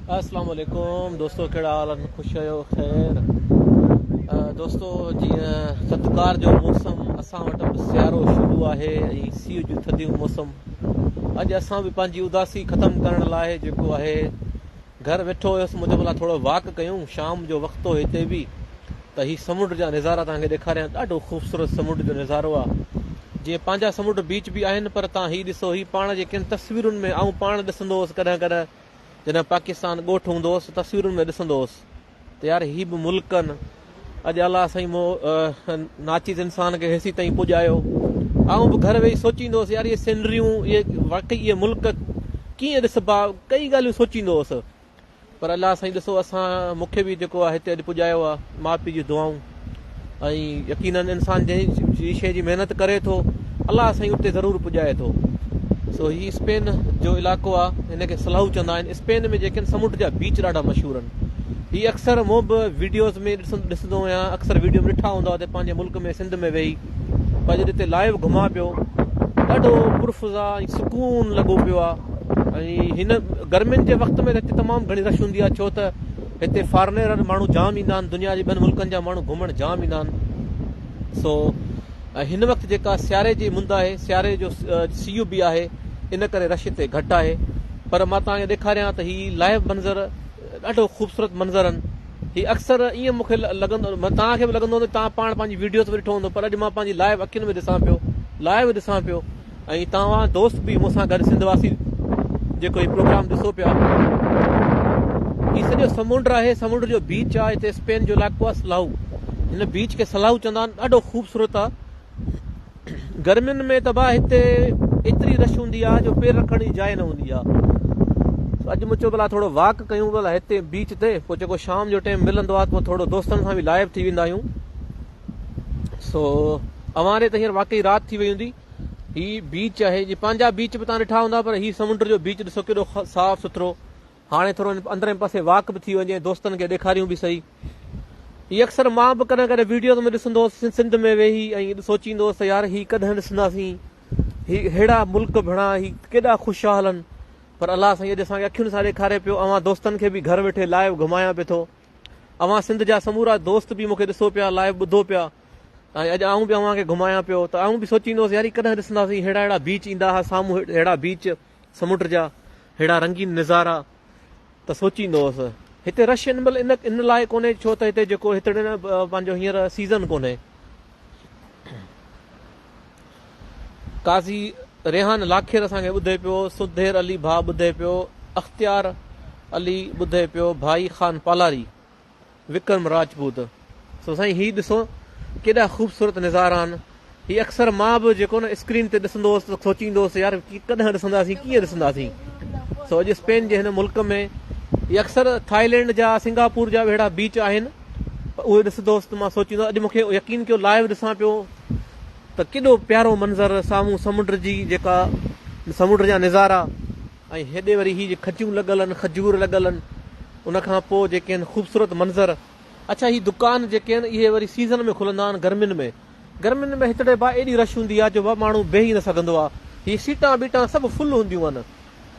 اسلام عليڪم دوستو ڪهڙا حال آهن خوش آهيو خير دوستو جيئن ٿڌڪار جو موسم اسان وٽ به سيارو شروع آهي ۽ سيء جون ٿڌيون موسم اڄ اسان به پنهنجي اداسي ختم ڪرڻ لاء جيڪو آهي گهر ويٺو هيس مون چيو ڀلا ٿورو واڪ ڪيون شام جو وقت هو هتي به ته هي سمنڊ جا نظارا توهان کي ڏيکاريان ڏاڍو خوبصورت سمنڊ جو نظارو آهي جيئن پنهنجا سمنڊ بيچ به آهن پر توهان هي ڏسو هي پاڻ جي ڪن تصويرن ۾ آئون پاڻ ڏسندو هوس ڪڏهن ڪڏهن جڏهن پاڪستان ڳوٺ هوندو هوس تصويرن ۾ ڏسندو هوس ته يار هي به ملڪ آهن اڄ الله سائين مو ناچيز انسان کي هيسي تائين پڄايو. آئون به گهر ويهي سوچيندو هوس يار اهي سينريون اهي واقعي اهي ملڪ ڪيئن ڏسبا ڪئي ڳالهيون سوچيندو هوس پر الله سائين ڏسو اسان مون کي به جيڪو آهي هتي اڄ پڄايو آهي ماء پيء جون دعائون ۽ يقينن انسان جنهن جي شيء جي محنت ڪري ٿو الله سائين اتي ضرور پڄائي ٿو. سو هي اسپين جو علائقو آ هن کي سلاهو چوندا آهن. اسپين ۾ جيڪي سمنڊ جا بيچ ڏاڍا مشهور آهن. هي اڪثر مون به ويڊيوز ۾ ڏسندو آهيان اڪثر ويڊيو ۾ ڏٺا هوندا ته پنهنجي ملڪ ۾ سنڌ ۾ ويهي پر جڏهن هتي لائيو گهمان پيو ڏاڍو پرفضا ۽ سڪون لڳو پيو آ ۽ هن گرمين جي وقت ۾ هتي تمام گهڻي رش هوندي آ ڇو ته هتي فارنيرر ماڻهو جام ايندا آهن دنيا جي ٻين ملڪن جا ماڻهو گهمڻ جام ايندا آهن سو هن وقت جيڪا سياري جي مند آهي سياري جو سيء به آهي ان ڪري رش هتي گهٽ آهي پر مان توهان کي ڏيکاريان ته هي لائيو منظر ڏاڍو خوبصورت منظر آهن هي اڪثر ائين مونکي لڳندو توهان کي به لڳندو هوندو توهان پاڻ پنهنجي ويڊيوز ۾ ڏٺو هوندو پر اڄ مان پنهنجي لائيو اکين ۾ ڏسان پيو لائيو ڏسان پيو ۽ توهان دوست به مون سان گڏ سنڌ واسي جيڪو هي پروگرام ڏسو پيا هي سڄو سمنڊ آهي سمنڊ جو بيچ آهي هتي اسپين جو علائقو آهي سلاهو هن بيچ کي سلاهو چوندا آهن ڏاڍو خوبصورت آهي گرمين ۾ ته با هتي ايتري رش هوندي آهي جو پير رکڻ جي جاء نه هوندي آهي اڄ مون چيو ڀلا ٿورو واڪ ڪيون ڀلا هتي بيچ تي پوء جيڪو شام جو ٽائيم ملندو آهي پوء ٿورو دوستن سان به لائيو ٿي ويندا آهيون سو اوهان ڏي ته هينئر واقعي رات ٿي وئي هوندي. هي بيچ آهي جي پنهنجا بيچ به توهان ڏٺا هوندا پر هي سمنڊ جو بيچ ڏسو ڪيڏو صاف سٿرو. هاڻي ٿورو اندرين پاسي واڪ به ٿي وڃي دوستن کي ڏيکاريون به سهي. هي اڪثر مان به ڪڏهن ڪڏهن ويڊيوز ۾ ڏسندو هوس سنڌ ۾ ويهي ۽ سوچيندو هوس ته يار هي ڪڏهن ڏسنداسين هي ههڙا ملڪ ڀڻا هي ڪيڏا خوشحال آهن پر الله سائين اڄ اسان کي اکين سان ڏيکاري پيو اوهان دوستن کي به گهر ويٺي لائيو گهمايان پيو ٿو. اوهان سنڌ جا سمورا دوست به مونکي ڏسو پيا لائيو ٻڌو پيا ۽ اڄ آئون به اوهان کي گهمايان پيو ته آئون به سوچيندو هوس يار هي ڪڏهن ڏسنداسين ههڙا ههڙا بيچ ايندا ها سامهون ههڙا بيچ سمنڊ جا ههڙا رنگين نظارا ته سوچيندو هوس هتي رش ان مهل ان ان لاء ڪونهي ڇو ته هتي جيڪو هتڙي نه پنهنجو هينئر سيزن ڪونهي. قاضي ريحان لاکير اسان کي ٻڌي پيو، سڌير علي ڀاء ٻڌي پيو، اختيار علي ٻڌي پيو، ڀائي خان پالاري، وڪرم راجپوت. سو سائين هي ڏسو ڪيڏا خوبصورت نظارا آهن. هي اڪثر مان به جيڪو نه اسڪرين تي ڏسندو هوس ته سوچيندو هوس يار ڪڏهن ڏسنداسين ڪيئن ڏسنداسين. سو اڄ اسپين جي هن ملڪ ۾ هي اڪثر ٿائيلينڊ جا سنگاپور جا به اهڙا بيچ آهن پر اهي ڏسندو هوس ته مان سوچيندو اڄ مون کي يقين ڪيو لائيو ڏسان پيو ته ڪيڏو پيارو منظر سامهون سمنڊ جي جيڪا سمنڊ جا نظارا ۽ هيڏي وري هي کجيون لڳل آهن کجور لڳل آهن ان کان پوء جيڪي آهن خوبصورت منظر اڇا هي دڪان جيڪي آهن اهي وري سيزن ۾ کلندا آهن گرمين ۾ گرمين ۾ هتڙي با ايڏي رش هوندي آهي جو با ماڻهو بيهي نه سگهندو آهي هي سيٽان ٻيٽان سڀ فل هونديون آهن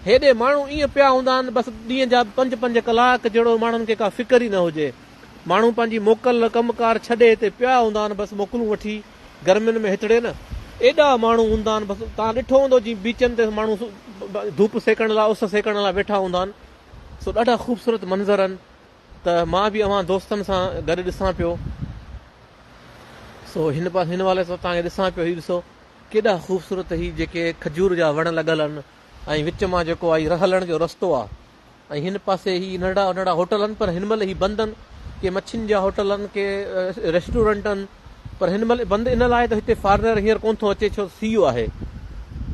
هيڏي ماڻهو ائين پيا هوندا آهن بس ڏينهن جا پنج پنج ڪلاڪ جهڙو ماڻهن کي ڪا فڪر ئي نه هجي ماڻهو پنهنجي موڪل ڪم ڪار ڇڏي هتي پيا هوندا آهن بس موڪلون وٺي گرمين ۾ هتڙي نه ايڏا ماڻهو هوندا آهن بس توهان ڏٺو هوندو جي بيچن تي ماڻهو ڌوپ سيڪڻ لاء اس سيڪڻ لاء ويٺا هوندا آهن سو ڏاڍا خوبصورت منظر آهن ته مان به اوهان دوستن سان گڏ ڏسان پيو سو هن پاسي هن والي سان توهان کي ڏسان پيو هي ڏسو ڪيڏا خوبصورت هي جيڪي کجور جا وڻ لڳل آهن ۽ وچ مان جيڪو آهي هلڻ جو رستو آهي ۽ هن پاسي هي ننڍڙا ننڍڙا هوٽل آهن پر هن مهل هي بند آهن ڪي مڇين جا هوٽل آهن ڪي ريسٽورنٽ آهن پر هن مهل بند ان لاء ته هتي فارنر هينئر ڪونه ٿو اچي ڇو سيء آهي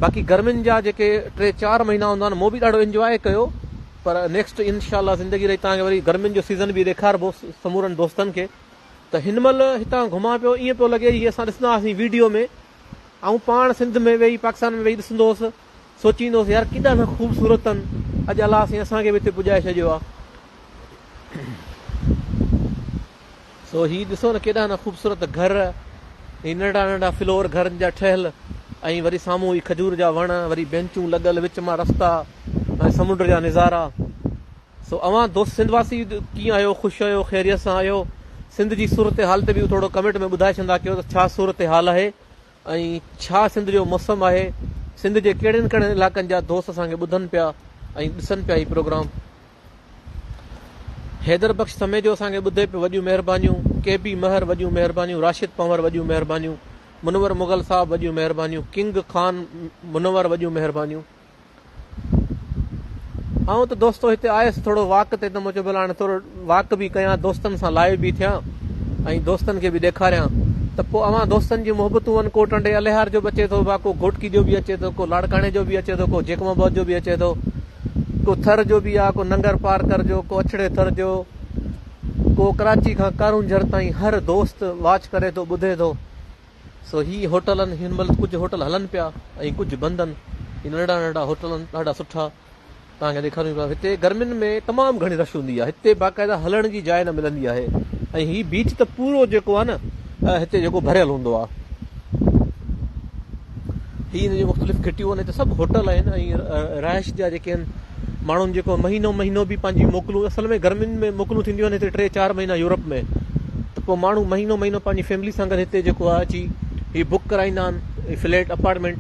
باقي گرمين جا جيڪي ٽي چار مهينا هوندا آهن مون به ڏاڍو انجواء ڪيو پر نيڪسٽ انشاء الله زندگي رهي تان کي وري گرمين جو سيزن به ڏيکاربو سمورن دوستن کي ته هن مهل هتان گهمان پيو ائين پيو لڳي جيئن اسان ڏسندا هئاسين ويڊيو ۾ آئون پاڻ سنڌ ۾ ويهي پاڪستان ۾ ويهي ڏسندو هوس سوچيندو هوس يار ڪيڏا نه خوبصورت آهن اڄ الله سائين اسان کي به هتي پڄائي ڇڏيو آهي سو هي ڏسو نه ڪيڏا نه خوبصورت گهر هي ننڍڙا ننڍڙا فلور گهرن جا ٺهيل ۽ وري سامهون هي کجور جا وڻ وري بينچون لڳل وچ مان رستا ۽ سمنڊ جا نظارا. سو اوهان دوست سنڌ واسي ڪيئن آهيو خوش آهيو خيريت سان آهيو سنڌ جي صورتحال تي به ٿورو ڪمينٽ ۾ ٻڌائي ڇڏندا ڪيو ته ڇا صورتحال آهي ۽ ڇا سنڌ جو موسم آهي سنڌ جي ڪهڙن ڪهڙن علائقن جا دوست اسان کي ٻڌن پيا ۽ ڏسن پيا هي پروگرام حيدر بخش سميجو اسان کي ٻڌي پيو وڏيون مهربانيون ڪي بي مهر وڏيون مهربانيون راشد پنور وڏيون مهربانيون منور مغل صاحب وڏيون مهربانيون ڪنگ خان منور وڏيون مهربانيون آئون ته دوستو هتي آيس ٿورو واڪ تي ته مون چيو ڀلا هاڻي ٿورو واڪ به ڪيان دوستن سان لائيو به ٿيان ۽ دوستن کي به ڏيکاريان ته پوء اوهان دوستن جون محبتون ون ڪو ٽنڊي الهيار جو به اچي ٿو ڪو گهوٽڪي جو به اچي ٿو ڪو لاڙڪاڻي جو به اچي ٿو ڪو جيڪب آباد جو به اچي ٿو ڪو ٿر جو به آ ڪو ننگر پارڪر جو ڪو اڇڙي ٿر جو ڪو ڪراچي کان ڪارونجهر تائين هر دوست واچ ڪري ٿو ٻڌي ٿو سو هي هوٽل آهن هن مهل ڪجهه هوٽل هلن پيا ۽ ڪجهه بند آهن هي ننڍڙا ننڍڙا هوٽل آهن ڏاڍا سٺا توهان کي ڏيکاريون پيا هتي گرمين ۾ تمام گهڻي رش هوندي آهي هتي باقاعده هلڻ جي جاء نه ملندي آهي ۽ هي بيچ ته پورو جيڪو آهي نه هتي جيڪو ڀريل هوندو آهي هي هن جون مختلف گهٽيون آهن هتي سڀ هوٽل آهن ۽ رهائش جا جيڪي آهن ماڻهن جيڪو مهينو مهينو به پنهنجي موڪلون اصل ۾ گرمين ۾ موڪلون ٿينديون آهن هتي ٽي چار مهينا يورپ ۾ ته پوء ماڻهو مهينو مهينو پنهنجي فيملي سان گڏ هتي جيڪو آهي اچي هي بڪ ڪرائيندا آهن فليٽ اپارٽمينٽ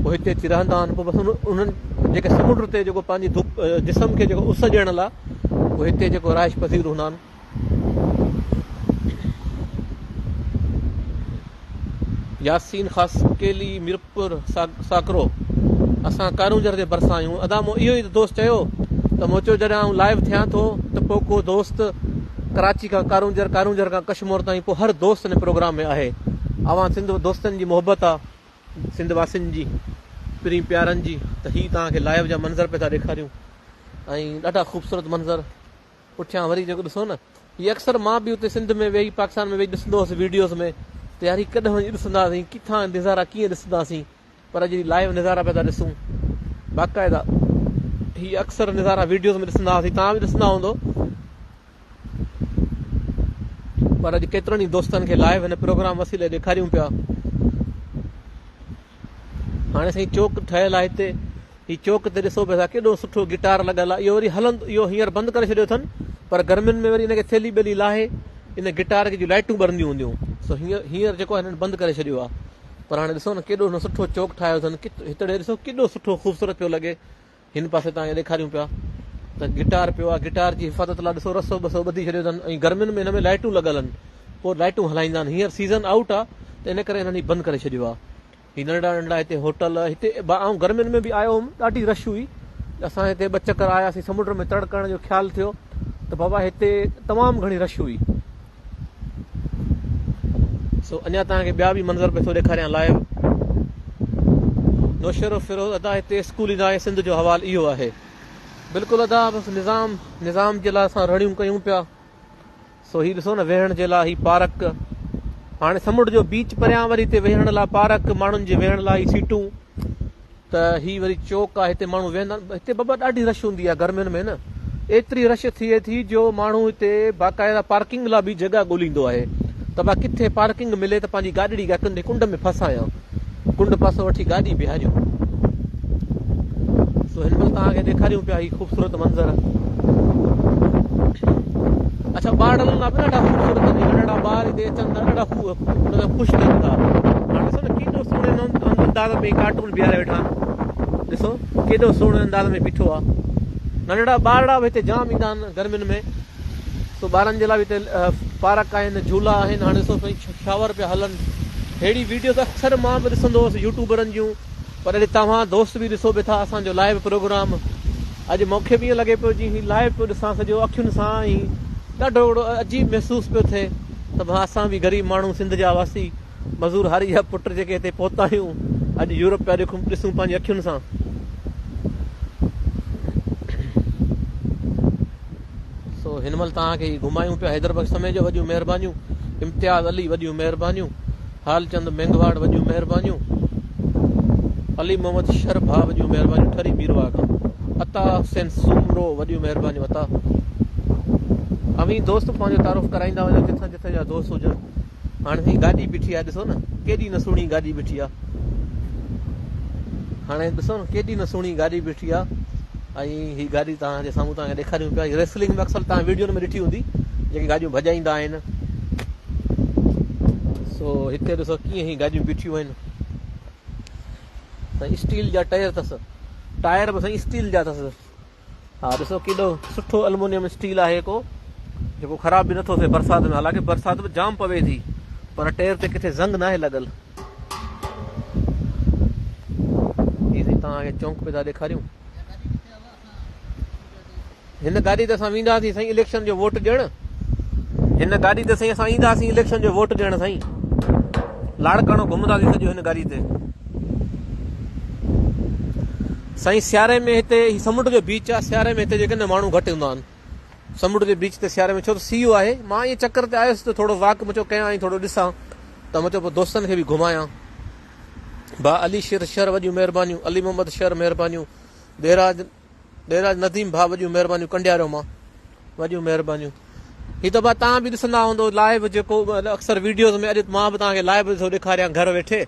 پوء هتي اچي رهندا آهن پوء بس انهن جيڪي سمنڊ تي جيڪو پنهنجي ڌپ جسم کي جيڪو اس ڏيڻ لاء پوء هتي جيڪو رهائش پذير هوندا آهن ياسين خاصخيلي ميرپور ساڪرو اسان ڪارونجهر جي ڀرسان آهيون ادا مون اهو ئي دوست چيو ته مون چيو جڏهن آئون لائيو ٿيان ٿو ته پوء ڪو دوست ڪراچي کان ڪارونجهر ڪارونجهر کان ڪشمور تائين پوء هر دوست ان پروگرام ۾ آهي اوهان سنڌ دوستن جي محبت آ سنڌ واسين جي پرين پيارن جي ته هي توهان کي لائيو جا منظر پئي ٿا ڏيکاريون ۽ ڏاڍا خوبصورت منظر پٺيان وري جيڪو ڏسو نه هي اڪثر مان به اتي سنڌ ۾ ويهي پاڪستان ۾ ويهي ڏسندو هوس ويڊيوز ۾ ته يار هي ڪڏهن وڃي ڏسنداسين ڪٿان نظارا ڪيئن ڏسنداسين پر اڄ لائيو نظارا پيا ٿا ڏسون باقاعده هي اڪثر نظارا ويڊيوز ۾ ڏسندا هئاسين توهان به ڏسندا هوندو پر اڄ ڪيترن ئي دوستن کي لائيو هن پروگرام وسيلي ڏيکاريون پيا هاڻي سائين چوڪ ٺهيل آهي هتي هي چوڪ تي ڏسو پيا ٿا ڪيڏو سٺو گٽار لڳل آهي اهو وري هلند اهو هينئر بند ڪري ڇڏيو اٿن پر گرمين ۾ وري ان کي ٿيلهي ٻيلي لاهي ان گٽار کي جون لائٽون ٻرنديون هونديون سو هينئر هينئر جيڪو هنن بند ڪري ڇڏيو آهي پر هاڻي ڏسو نه ڪيڏو نه سٺو چوڪ ٺاهيو اٿن هتڙي ڏسو ڪيڏو سٺو خوبصورت پيو لڳي هن پاسي تان ڏيکاريون پيا ته گٽار پيو آهي گٽار جي حفاظت لاء ڏسو رسو بسو ٻڌي ڇڏيو اٿن ۽ گرمين ۾ هن ۾ لائٽون لڳل آهن پوء لائٽون هلائيندا آهن هينئر سيزن آئوٽ آهي ته ان ڪري هنن هي بند ڪري ڇڏيو آهي هي ننڍڙا ننڍڙا هتي هوٽل هتي آئون گرمين ۾ به آيو هوم ڏاڍي رش هئي اسان هتي ٻه چڪر آياسين سمنڊ ۾ تڙ ڪرڻ جو خيال ٿيو ته بابا هتي تمام گهڻي رش هئي سو اڃا توهان کي ٻيا به منظر پئي ٿو ڏيکاريان لائيو نوشهرو فيروز ادا هتي اسڪول ئي ناهي سنڌ جو حوال اهو آهي بلڪل ادا بس نظام نظام جي لاء اسان رڙيون ڪيون پيا سو هي ڏسو نه ويهڻ جي لاء هي پارڪ هاڻي سمنڊ جو بيچ پريان وري هتي ويهڻ لاء پارڪ ماڻهن جي ويهڻ لاء هي سيٽون ته هي وري چوڪ آهي هتي ماڻهو ويهندا آهن هتي بابا ڏاڍي رش هوندي آهي گرمين ۾ نه ايتري رش ٿئي ٿي جو ماڻهو هتي باقاعده پارڪنگ لاء به جڳهه ڳوليندو آهي ته با ڪٿي پارڪنگ ملي ته پنهنجي گاڏڙي ڪنڊ ڪنڊ ۾ ڦسايان ڪنڊ پاسو وٺي گاڏي بيهاريون. سو هن مهل توهان کي ڏيکاريون پيا هي خوبصورت منظر. اڇا ٻارڙن لاء به ڏاڍا خوبصورت آهن ننڍڙا ٻار هتي اچن ٿا ڏاڍا مطلب خوش ٿين ٿا. هاڻي ڏسو نه ڪيڏو سهڻي انداز ۾ ڪارٽون بيهاري ويٺا آهن. ڏسو ڪيڏو سهڻي انداز ۾ بيٺو آهي. ننڍڙا ٻارڙا به هتي جام ايندا آهن گرمين ۾. سو ٻارن جي لاء به هتي پارڪ آهن جهولا آهن هاڻي ڏسو سائين شاور پيا هلن ههڙي ويڊيوز اڪثر مان به ڏسندو هوس يوٽيوبرن جون پر اڄ توهان دوست به ڏسو به ٿا اسان جو لائيو پروگرام اڄ مونکي به ائين لڳي پيو جي هي لائيو پيو ڏسان سڄو اکين سان ۽ ڏاڍو اهڙو عجيب محسوس پيو ٿئي ته ڀا اسان به غريب ماڻهو سنڌ جا واسي مزور هاري جا پٽ جيڪي هتي پهتا آهيون اڄ يورپ پيا ڏسون پنهنجي اکين سان. سو هن مهل توهان کي هي گهمايون پيا حيدر بخش سميجو وڏيون مهربانيون امتياز علي وڏيون مهربانيون حالچند مينگهواڙ وڏيون مهربانيون علي محمد شر ڀاء وڏيون مهربانيون ٺري ميرواهه کان عطا حسين سومرو وڏيون مهربانيون عطا اوهين دوست پنهنجو تعارف ڪرائيندا وڃو جتان جتان جا دوست هجن هاڻي سائين گاڏي بيٺي آهي ڏسو نه ڪيڏي نه سهڻي گاڏي بيٺي آهي هاڻي ڏسو نه ڪيڏي نه سهڻي گاڏي بيٺي آهي ۽ هي گاڏي توهان جي سامهون توهان کي ڏيکاريون پيا. ريسلنگ ۾ اڪثر توهان ويڊيون ۾ ڏٺي هوندي جيڪي گاڏيون ڀڄائيندا آهن. سو هتي ڏسو ڪيئن هي گاڏيون بيٺيون آهن. سائين اسٽيل جا ٽائر اٿس، ٽائر به سائين اسٽيل جا اٿس. ها ڏسو ڪيڏو سٺو المونيم اسٽيل آهي ڪو جيڪو خراب به نٿو ٿئي برسات ۾ حالانڪه برسات به جام پوي ٿي پر ٽير تي ڪٿي زنگ ناهي لڳل. هي سائين توهان کي چونڪ پي ٿا ڏيکاريون. هن گاڏي تي اسان وينداسين سائين اليڪشن جو ووٽ ڏيڻ. هن گاڏي تي سائين اسان اينداسين اليڪشن جو ووٽ ڏيڻ سائين. لاڙڪاڻو گهمنداسين سڄو هن گاڏي تي. سائين سياري ۾ هتي هي سمنڊ جو بيچ آ، سياري ۾ هتي جيڪي نه ماڻهو گهٽ هوندا آهن سمنڊ جي بيچ تي سياري ۾ ڇو ته سيء آهي. مان ائين چڪر تي آيس ته ٿورو واڪ مون چيو ڪيان ۽ ٿورو ڏسان ته مون چيو پوء دوستن کي به گهمايان. ڀاء علي شير شر وڏيون مهربانيون، علي محمد شر مهربانيون، ڏيراج ڏيراج نديم ڀاء وڏيون مهربانيون ڪنڊيارو مان وڏيون مهربانيون. هي ته ڀاء توهان به ڏسندا هوندو لائيو جيڪو اڪثر ويڊيوز ۾ اڄ مان به توهان کي لائيو ٿو ڏيکاريان گهر ويٺي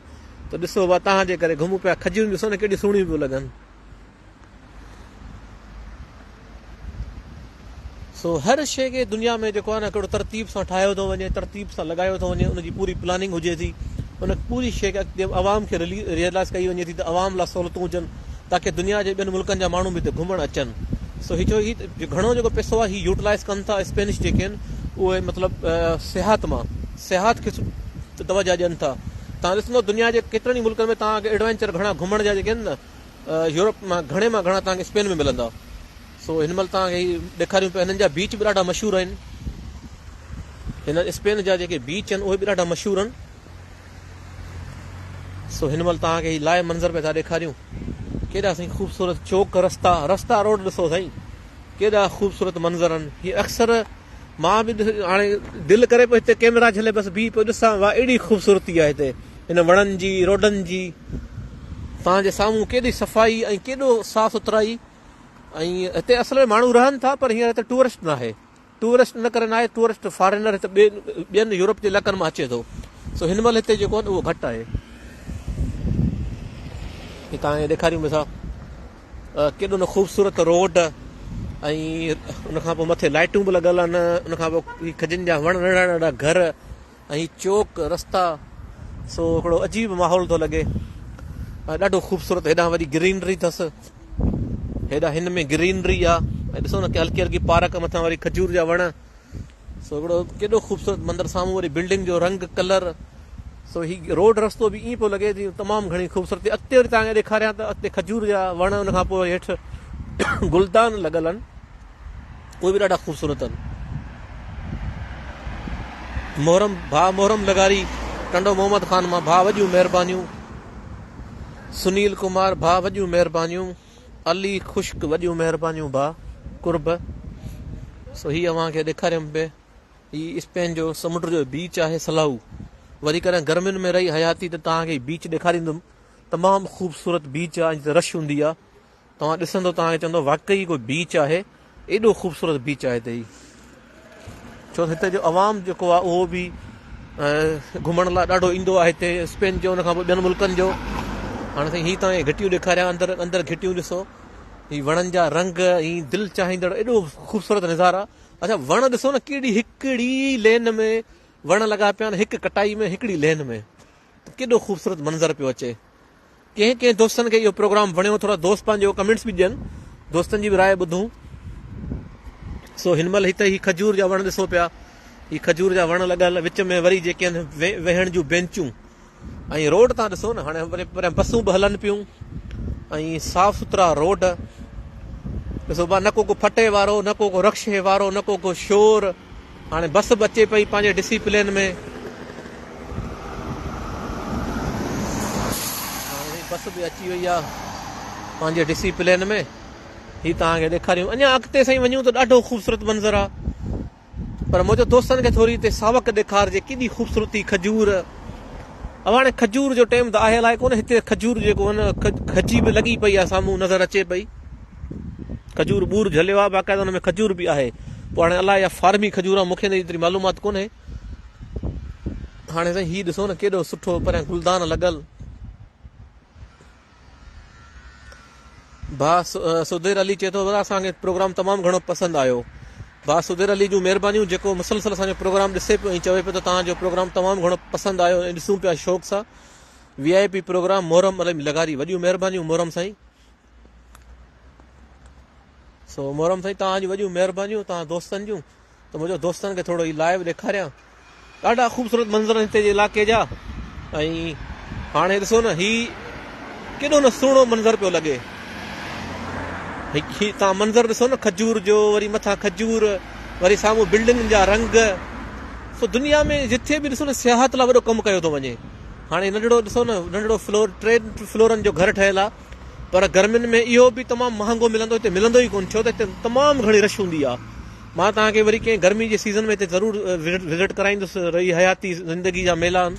ته ڏسو ڀاء توهان جي ڪري گهمون پيا. کجيون ڏسو نه ڪيڏيون سهڻيون پيون لڳن. سو هر شيء کي دنيا ۾ جيڪو آهي نه هڪڙو ترتيب سان ٺاهيو ٿو وڃي، ترتيب سان لڳايو ٿو وڃي، ان جي پوري پلاننگ هجي ٿي، ان پوري شيء کي اڳتي عوام کي ريئلائز ڪئي وڃي ٿي ته عوام لاء سهولتون هجن تاڪه دنيا جي ٻين ملڪن جا ماڻهو به هتي گهمڻ اچن. سو هي ڇو هي گهڻو جيڪو پئسو آهي هي يوٽيلائز ڪن ٿا اسپينش جيڪي آهن اهي مطلب سياحت مان سياحت کي توجه ڏين ٿا. توهان ڏسندو دنيا جي ڪيترن ئي ملڪن ۾ توهان کي ايڊوينچر گهڻا گهمڻ جا جيڪي آهن نه يورپ مان گهڻي مان گهڻا توهان کي اسپين ۾ ملندا. سو هن مهل توهان کي هي ڏيکاريون پيا هنن جا بيچ به ڏاڍا مشهور آهن. هن اسپين جا جيڪي بيچ آهن اهي به ڏاڍا مشهور آهن. سو هن مهل توهان کي هي لائيو منظر پيا ٿا ڏيکاريون. ڪيڏا سائين خوبصورت چوڪ رستا رستا روڊ ڏسو سائين ڪيڏا خوبصورت منظر آهن. هي اڪثر مان به هاڻي دل ڪري پيو هتي ڪيمرا جهلي بس بيهي پيو ڏسان واهه اهڙي خوبصورتي آهي هتي هن وڻن جي روڊن جي. توهان جي سامهون ڪيڏي صفائي ۽ ڪيڏو صاف سٿرائي ۽ هتي اصل ۾ ماڻهو رهن ٿا پر هينئر هتي ٽوئرسٽ ناهي ٽوئرسٽ ان ڪري ناهي ٽوئرسٽ فارينر هتي ٻين ٻين يورپ جي علائقن مان اچي ٿو سو هن مهل هتي جيڪو آهي اهو گهٽ آهي. هي توهان کي ڏيکاريون پيا ڪيڏو نه خوبصورت روڊ ۽ ان کان پوء مٿي لائٽون به لڳل آهن ان کان پوء هي کجين جا وڻ ننڍا ننڍا گهر ۽ چوڪ رستا سو هڪڙو عجيب ماحول ٿو لڳي ۽ ڏاڍو خوبصورت هيڏانهن وري گرينري اٿس هيڏانهن هن ۾ گرينري آ ۽ ڏسو نه هلڪي هلڪي پارڪ مٿان وري کجور جا وڻ سو هڪڙو ڪيڏو خوبصورت مندر سامهون وري بلڊنگ جو رنگ ڪلر سو هي روڊ رستو به ائين پيو لڳي جيئن تمام گهڻي خوبصورتي اڳتي وري توهان کي ڏيکاريان ته اڳتي کجور جا وڻ ان کان پوء هيٺ گلدان لڳل آهن اهي به ڏاڍا خوبصورت آهن. محرم ڀاء محرم لغاري ٽنڊو محمد خان مان ڀاء وڏيون مهربانيون. سنيل ڪمار ڀاء وڏيون مهربانيون. علي خشڪ وڏيون مهربانيون ڀاء قرب. سو هي اوهان کي ڏيکاريم پئي هي اسپين جو سمنڊ جو بيچ آهي سلاهو. وري ڪڏهن گرمين ۾ رهي حياتي ته توهان کي بيچ ڏيکاريندم. تمام خوبصورت بيچ آهي ۽ رش هوندي آهي. توهان ڏسندو توهان کي چوندو واقعي ڪو بيچ آهي ايڏو خوبصورت بيچ آهي هتي هي ڇو هتي جو عوام جيڪو آهي اهو به گهمڻ لاء ڏاڍو ايندو آهي هتي اسپين جو ان کان پوء ٻين ملڪن جو هاڻي سائين هي توهان کي گهٽيون ڏيکاريان اندر اندر گهٽيون ڏسو هي وڻن جا رنگ ۽ دل چاهيندڙ ايڏو خوبصورت نظارا اچھا وڻ ڏسو نه ڪيڏي هڪڙي لين ۾ وڻ لڳا پيا آهن هڪ ڪٽائي ۾ هڪڙي لين ۾ ڪيڏو خوبصورت منظر پيو اچي ڪنهن ڪنهن دوستن کي اهو پروگرام وڻيو ٿورا دوست پنهنجو ڪمينٽس به ڏين دوستن جي به راء ٻڌون سو هن مهل هتي هي کجور جا وڻ ڏسو پيا هي کجور جا وڻ لڳل وچ ۾ وري جيڪي آهن ويهڻ جون بينچون ۽ روڊ تان ڏسو نه هاڻي وري پريان بسون به هلن پيون ۽ صاف سٿرا روڊ ڏسو با نه ڪو ڪو ڦٽي وارو نه ڪو ڪو رڪشي وارو نه ڪو ڪو شور هاڻي بس به اچي پئي پنهنجي ڊسيپلين ۾. هاڻي بس به اچي وئي آ پنهنجي ڊسيپلين ۾. هي توهان کي ڏيکاريون اڃا اڳتي سائين وڃون ته ڏاڍو خوبصورت منظر آ پر منهنجو دوستن کي ٿوري هتي ساوڪ ڏيکارجي ڪيڏي خوبصورتي کجور هاڻي کجور جو ٽيم ته آهي الائي ڪونه هتي کجور جيڪو آهي نه کجي به لڳي پئي آ سامهون نظر اچي پئي. کجور ٻور جهليو آهي باقاعده ان ۾ کجور به آهي پوء هاڻي الاء اها فارمي کجور آهي مونکي ان جي ايتري معلومات ڪونهي هاڻي سائين هي ڏسو نه ڪيڏو سٺو پريان گلدان لڳل ڀاء سڌير علي چئي ٿو اسان کي پروگرام تمام گهڻو پسند آيو. ڀاء سڌير علي جون مهربانيون جيڪو مسلسل اسان جو پروگرام ڏسي پيو ۽ چوي پيو ته توهان جو پروگرام تمام گهڻو پسند آيو ۽ ڏسون پيا شوق سان V I P programme Muharram Ali لغاري وڏيون مهربانيون محرم سائين. سو محرم سائين توهان جون وڏيون مهربانيون توهان دوستن جون ته منهنجو دوستن کي ٿورو هي لائيو ڏيکاريان ڏاڍا خوبصورت منظر آهن هتي جي علائقي جا ۽ هاڻي ڏسو نه هي ڪيڏو نه سهڻو منظر پيو لڳي هي تان منظر ڏسو نه کجور جو وري مٿان کجور وري سامهون بلڊنگن جا رنگ سو دنيا ۾ جٿي به ڏسو نه سياحت لاء وڏو ڪم ڪيو ٿو وڃي هاڻي ننڍڙو ڏسو نه ننڍڙو فلور ٽي فلورن جو گهر ٺهيل آهي پر گرمين ۾ اهو به تمام مهانگو ملندو هتي ملندو ئي ڪونه ڇو ته هتي تمام گهڻي رش هوندي آهي مان توهان کي وري ڪنهن گرمي جي سيزن ۾ هتي ضرور وزٽ ڪرائيندس رهي حياتي زندگي جا ميلا آهن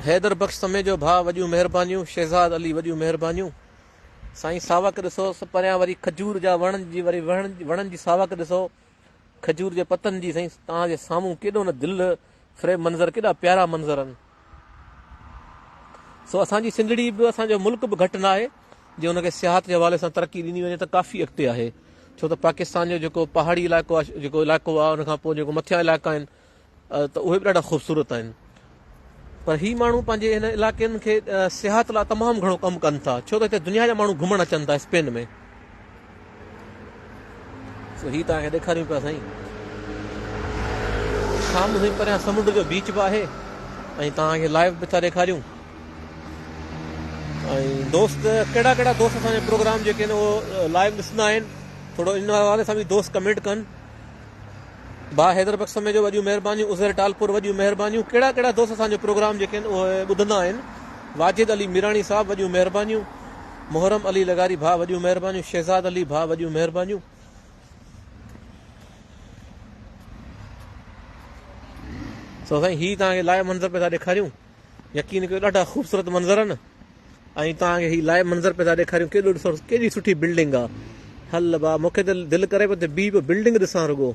حيدر بخش سميجو ڀاء وڏيون مهربانيون شهزاد علي وڏيون مهربانيون سائين ساوڪ ڏسو پريان وري کجور جا وڻن جي وري وڻن جي ساوڪ ڏسو کجور جي پتن جي سائين توهان جي سامهون ڪيڏو نه دل فريب منظر ڪيڏا پيارا منظر آهن سو اسان جي سنڌڙي به اسان جو ملڪ به گهٽ نه آهي جي ان کي سياحت جي حوالي سان ترقي ڏني وڃي ته ڪافي اڳتي آهي ڇو ته پاڪستان جو جيڪو پهاڙي علائقو آهي جيڪو علائقو آهي ان کان پوء جيڪو مٿيان علائقا آهن ته اهي به ڏاڍا خوبصورت آهن پر هي ماڻهو پنهنجي هن علائقن کي سياحت لاء تمام گهڻو ڪم ڪن ٿا ڇو ته هتي دنيا جا ماڻهو گهمڻ اچن ٿا اسپين ۾ سو هي توهان کي ڏيکاريون پيا سائين سامهون سائين پريان سمنڊ جو بيچ به آهي ۽ توهان کي لائيو به ٿا ڏيکاريون ۽ دوست ڪهڙا ڪهڙا دوست اسان جو پروگرام جيڪي آهن اهو لائيو ڏسندا آهن ٿورو ان حوالي سان به دوست ڪمينٽ ڪن ڀاء حيدر بخش سميجو وڏيون مهربانيون عزير ٽالپور وڏيون مهربانيون ڪهڙا ڪهڙا دوست اسان جو پروگرام جيڪي آهن اهي ٻڌندا آهن واجد علي ميراڻي صاحب وڏيون مهربانيون محرم علي لغاري ڀاء وڏيون مهربانيون شهزاد علي ڀاء وڏيون مهربانيون سو سائين هي توهان کي لائيو منظر پيا ٿا ڏيکاريون يقين ڪيو ڏاڍا خوبصورت منظر آهن ۽ توهان کي هي لائيو منظر پيا ٿا ڏيکاريون ڪيڏو ڏسو ڪيڏي سٺي بلڊنگ آ هل با مونکي ته دل ڪري پيو ته بيهي پيو بلڊنگ ڏسان رڳو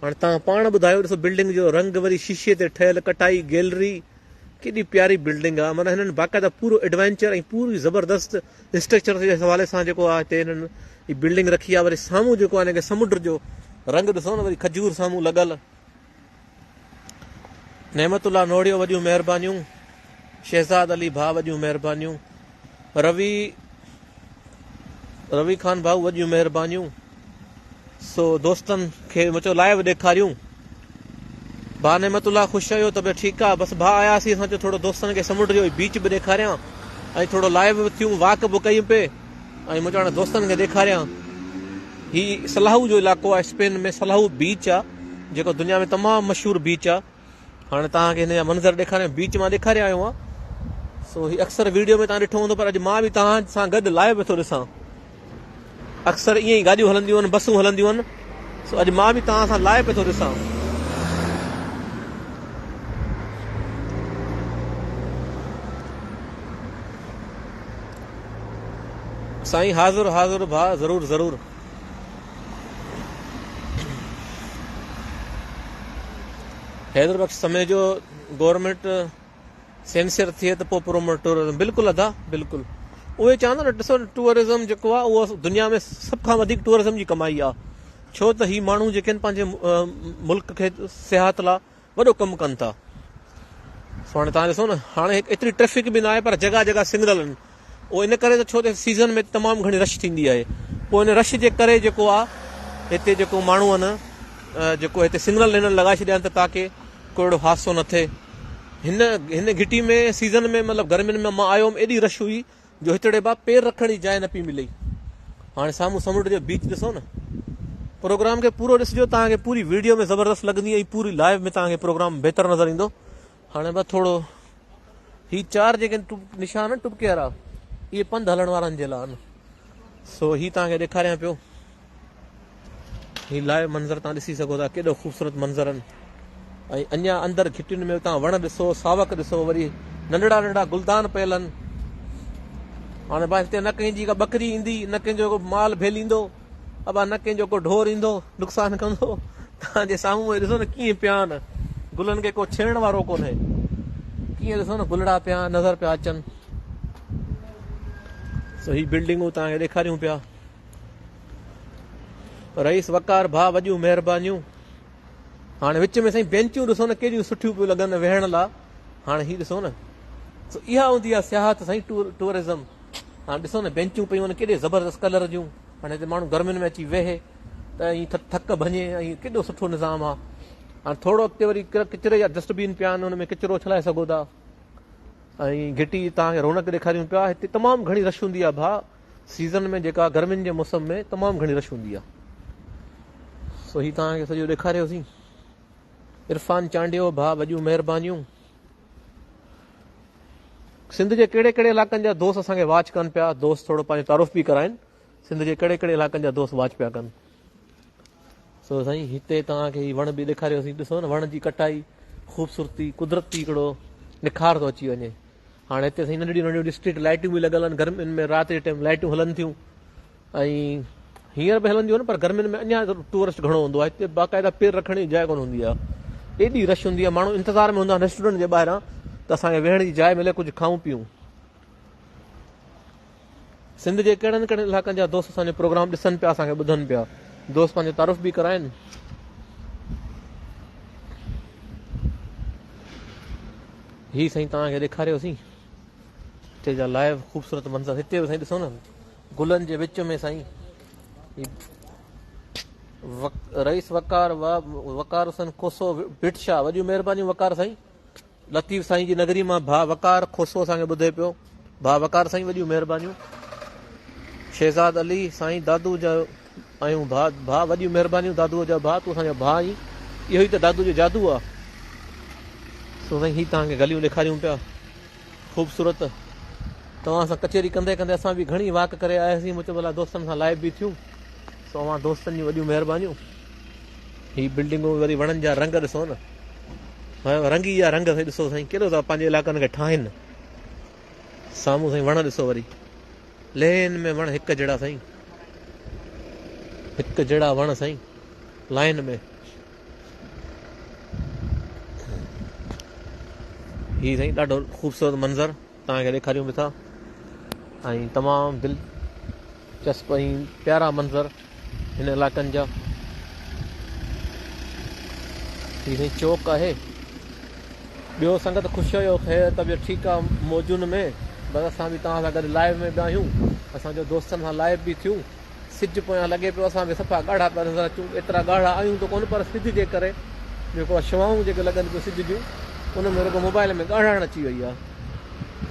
هاڻي توهان پاڻ ٻڌايو ڏسو بلڊنگ جو رنگ وري شيشي تي ٺهيل ڪٽائي گيلري ڪيڏي پياري بلڊنگ آ معنيٰ هنن باقاعده پورو ايڊوينچر ۽ پوري زبردست اسٽرڪچر جي حوالي سان جيڪو آ هتي هنن هي بلڊنگ رکي آ وري سامهون جيڪو آ هن کي سمنڊ جو رنگ ڏسو نه وري کجور سامهون لڳل نعمت الله نوڙيو وڏيون مهربانيون شهزاد علي ڀاء وڏيون مهربانيون روي روي خان ڀاء وڏيون مهربانيون سو دوستن کي مچو لائيو ڏيکاريون ڀاء نعمت الله خوش آهيو ته ٺيڪ آ بس ڀاء آياسي اسان چيو ٿورو دوستن کي سمنڊ جو بيچ به ڏيکاريان ۽ ٿورو لائيو به ٿيون واڪ به ڪيون پي ۽ مون چيو دوستن کي ڏيکاريان هي سلاهو جو علائقو آهي اسپين ۾ سلاهو بيچ آ جيڪو دنيا ۾ تمام مشهور بيچ آ هاڻي توهان کي هن جا منظر ڏيکاريان بيچ مان ڏيکاري آيو آهيان سو هي اڪثر ويڊيو ۾ توهان ڏٺو هوندو پر اڄ مان به توهان سان گڏ لائيو پيو ٿو ڏسان اڪثر ائين ئي گاڏيون هلنديون آهن بسون هلنديون آهن سو اڄ مان به توهان سان لائيو پيو ٿو ڏسان سائين حاضر حاضر ڀاء ضرور ضرور حيدر بخش سميجو گورنمينٽ سينسيئر ٿئي ته پوء پروموٽ ٽوئرزم بلڪل ادا بلڪل اهي چون ٿا نه ڏسو ٽوئرزم جيڪو آهي اهو دنيا ۾ سڀ کان وڌيڪ ٽوئرزم جي ڪمائي آهي ڇو ته هي ماڻهو جيڪي آهن پنهنجي ملڪ کي سياحت لاء وڏو ڪم ڪن ٿا سو هاڻي تهان ڏسو نه هاڻي ايتري ٽريفڪ به نه آهي پر جڳهه جڳهه سگنل آهن اهو ان ڪري ته ڇو ته سيزن ۾ تمام گهڻي رش ٿيندي آهي پوء ان رش جي ڪري جيڪو آهي هتي جيڪو ماڻهو آهن جيڪو هتي سگنل هنن لڳائي ڇڏيا آهن ته تاڪي ڪو اهڙو حادثو نه ٿئي هن هن گهٽي ۾ سيزن ۾ مطلب گرمين ۾ مان آيو هوم ايڏي رش هئي جو هتڙي با پير رکڻ جي جاء نه پئي ملي. هاڻي سامهون سمنڊ جو بيچ ڏسو نه. پروگرام کي پورو ڏسجو توهان کي پوري ويڊيو ۾ زبردست لڳندي ۽ پوري لائيو ۾ توهان کي پروگرام بهتر نظر ايندو. هاڻي با ٿورو هي چار جيڪي نشان آهن ٽٻڪي وارا اهي پنڌ هلڻ وارن جي لاء آهن. سو هي توهان کي ڏيکاريان پيو. هي لائيو منظر تان ڏسي سگهو ٿا ڪيڏو خوبصورت منظر آهن ۽ اڃا اندر گهٽين ۾ تان وڻ ڏسو ساوڪ ڏسو وري ننڍڙا ننڍڙا گلدان پيل آهن هاڻي با هتي نه ڪنهن جي ڪا ٻڪري ايندي نه ڪنهن جو ڪو مال ڀيليندو ابا نه ڪنهن جو ڪو ڍور ايندو نقصان ڪندو تان جي سامهون ڏسو نه ڪيئن پيا آهن گلن کي ڪو ڇيڙڻ وارو ڪونهي ڪيئن ڏسو نه گلڙا پيا نظر پيا اچن. سو هي بلڊنگون توهان کي ڏيکاريون پيا. رئيس وقار ڀاء وڏيون مهربانيون. هاڻي وچ ۾ سائين بينچون ڏسو نه ڪيڏيون سٺيون پيون لڳن ويهڻ لا. هاڻي هي ڏسو نه سو اها هوندي آهي سياحت سائين ٽوئرزم. هاڻي ڏسو نه بينچون پيون آهن ڪيڏي زبردست ڪلر جون. هاڻي هتي ماڻهو گرمين ۾ اچي ويهي ته ائين ٿڪ ڀڃي ۽ ڪيڏو سٺو نظام آهي. هاڻي ٿورو اڳتي وري ڪچري جا ڊسٽ بين پيا آهن ان ۾ ڪچرو اڇلائي سگهو ٿا. ۽ گهٽي توهان کي رونق ڏيکاريون پيا هتي تمام گهڻي رش هوندي آهي ڀاء سيزن ۾ جيڪا گرمين جي موسم ۾ تمام گهڻي رش هوندي آهي سو هي توهان کي سڄو ڏيکاريوسين عرفان چانڊيو ڀاء وڏيون مهربانيون سنڌ جي ڪهڙي ڪهڙي علائقن جا دوست اسان کي واچ ڪن پيا دوست ٿورو پنهنجو تعارف به ڪرائن سنڌ جي ڪهڙي ڪهڙي علائقن جا دوست واچ پيا ڪن سو سائين هتي توهان کي هي وڻ به ڏيکاريوسين ڏسو نه وڻ جي ڪٽائي خوبصورتي قدرتي هڪڙو نکار ٿو اچي وڃي هاڻي هتي سائين ننڍڙيون ننڍڙيون اسٽريٽ لائٽيون به لڳل آهن گرمين ۾ رات جي ٽائيم لائٽيون هلن ٿيون ۽ هينئر به هلنديون آهن پر گرمين ۾ اڃا ٽوئرسٽ گهڻو هوندو آهي هتي باقاعده پير رکڻ جي جاء ڪونه هوندي آهي ايڏي رش هوندي آهي ماڻهو انتظار ۾ هوندا آهن ريسٽورنٽ جي ٻاهران ته اسان کي ويهڻ جي جاء ملي ڪجهه کائون پيون سنڌ جي ڪهڙن ڪهڙن علائقن جا دوست اسان جو پروگرام ڏسن پيا اسان کي ٻڌن پيا دوست پنهنجو تعارف به ڪرائن هي سائين توهان کي ڏيکاريوسين هتي جا لائيو خوبصورت منظر هتي به سائين ڏسو نه گلن جي وچ ۾ سائين رئيس وقار وقار حسين کوسو ڀٽ شاهه وڏيون مهربانيون وقار سائين لطيف سائين جي نگري مان ڀاء وقار کوسو اسان کي ٻڌي پيو. ڀاء وقار سائين وڏيون مهربانيون. شهزاد علي سائين دادو جا آهيون ڀاء ڀاء وڏيون مهربانيون دادو جا ڀاء تون اسان جو ڀاء آهين اهو ئي ته دادو جو جادو آ. سو سائين هي توهان کي گليون ڏيکاريون پيا خوبصورت توهان سان ڪچهري ڪندي ڪندي اسان به گهڻي واڪ ڪري آياسين مون چيو ڀلا دوستن سان لائيو به ٿيون سو اوهان دوستن جون وڏيون مهربانيون. هي بلڊنگون وري وڻن جا رنگ ڏسو نه رنگ ئي جا رنگ سائين ڏسو سائين ڪيڏو ٿا پنهنجي علائقن کي ٺاهن سامهون سائين وڻ ڏسو وري لين ۾ وڻ هڪ جهڙا سائين هڪ جهڙا وڻ سائين لائن ۾ هي سائين ڏاڍو خوبصورت منظر توهان کي ڏيکاريون به ٿا ۽ تمام دلچسپ ۽ پيارا منظر هن علائقن جا. هي سائين چوڪ آهي. ٻيو سنگت خوش هيو خير طبيعت ٺيڪ آ موجون ۾ بس اسان به توهان سان گڏ لائيو ۾ به آهيون اسان جو دوستن سان لائيو به ٿيون سج پويان لڳي پيو اسان به صفا ڳاڙها پيا نظر اچون ايترا ڳاڙها آهيون ته ڪونه پر سج جي ڪري جيڪو آ شعاعون جيڪي لڳن پيون سج جون ان ۾ رڳو موبائل ۾ ڳاڙهاڻ اچي وئي آ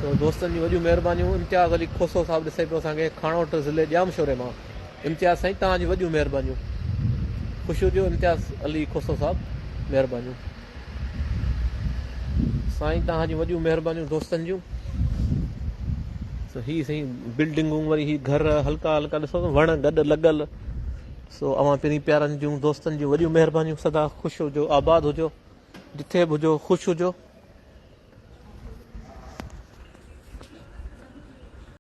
سو دوستن جون وڏيون مهربانيون امتياز علي کوسو صاحب ڏسي پيو اسان کي کاڻوٺ ضلعي ڄامشوري مان امتياز سائين توهان جون وڏيون مهربانيون خوش هجو امتياز علي کوسو صاحب مهربانيون سائين توهان جون وڏيون مهربانيون دوستن جون سو هي سائين بلڊنگون وري هي گهر هلڪا هلڪا ڏسو ته وڻ گڏ لڳل سو اوهان پرين پيارن جون دوستن جون وڏيون مهربانيون سدا خوش هجو آباد هجو جٿي به هجو خوش هجو.